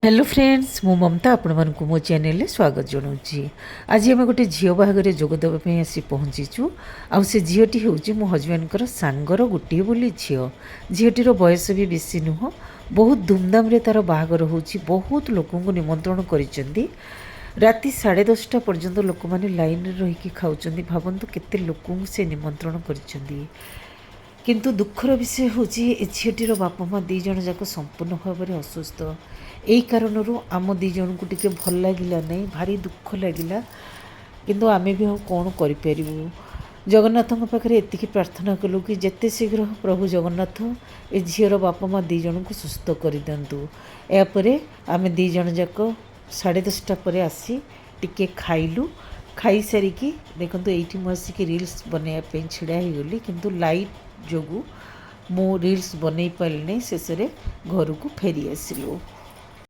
Hello friends, ମୁଁ ମମତା ଆପଣମାନଙ୍କୁ ମୋ ଚ୍ୟାନେଲରେ ସ୍ୱାଗତ ଜଣାଉଛି। ଆଜି ଆମେ ଗୋଟେ ଝିଅ ବାହାଘରରେ ଯୋଗ ଦେବା ପାଇଁ ଆସି ପହଞ୍ଚିଛୁ। ଆଉ ସେ ଝିଅଟି ହେଉଛି ମୋ ହଜବେଣ୍ଡଙ୍କର ସାଙ୍ଗର ଗୋଟିଏ ବୋଲି ଝିଅ। ଝିଅଟିର ବୟସ ବି ବେଶୀ ନୁହଁ। ବହୁତ ଧୁମଧାମରେ ତା'ର ବାହାଘର ହେଉଛି। ବହୁତ ଲୋକଙ୍କୁ ନିମନ୍ତ୍ରଣ କରିଛନ୍ତି। ରାତି 10:30 ପର୍ଯ୍ୟନ୍ତ ଲୋକମାନେ ଲାଇନରେ ରହିକି ଖାଉଛନ୍ତି। ଭାବନ୍ତୁ, କେତେ ଲୋକଙ୍କୁ ସେ ନିମନ୍ତ୍ରଣ କରିଛନ୍ତି। କିନ୍ତୁ ଦୁଃଖର ବିଷୟ ହେଉଛି, ଏ ଝିଅଟିର ବାପା ମା' ଦୁଇ ଜଣ ଯାକ ସମ୍ପୂର୍ଣ୍ଣ ଭାବରେ ଅସୁସ୍ଥ। ଏଇ କାରଣରୁ ଆମ ଦୁଇ ଜଣଙ୍କୁ ଟିକେ ଭଲ ଲାଗିଲା ନାହିଁ, ଭାରି ଦୁଃଖ ଲାଗିଲା। କିନ୍ତୁ ଆମେ ବି ଆଉ କ'ଣ କରିପାରିବୁ? ଜଗନ୍ନାଥଙ୍କ ପାଖରେ ଏତିକି ପ୍ରାର୍ଥନା କଲୁ କି ଯେତେ ଶୀଘ୍ର ପ୍ରଭୁ ଜଗନ୍ନାଥ ଏ ଝିଅର ବାପା ମା' ଦୁଇ ଜଣଙ୍କୁ ସୁସ୍ଥ କରିଦିଅନ୍ତୁ। ଏହାପରେ ଆମେ ଦୁଇ ଜଣ ଯାକ 10:30 ପରେ ଆସି ଟିକେ ଖାଇଲୁ। ଖାଇସାରିକି ଦେଖନ୍ତୁ, ଏଇଠି ମୁଁ ଆସିକି ରିଲ୍ସ ବନେଇବା ପାଇଁ ଛିଡ଼ା ହେଇଗଲି। କିନ୍ତୁ ଲାଇଟ୍ ଯୋଗୁଁ ମୁଁ ରିଲ୍ସ ବନେଇ ପାରିଲିନି। ଶେଷରେ ଘରକୁ ଫେରି ଆସିଲୁ।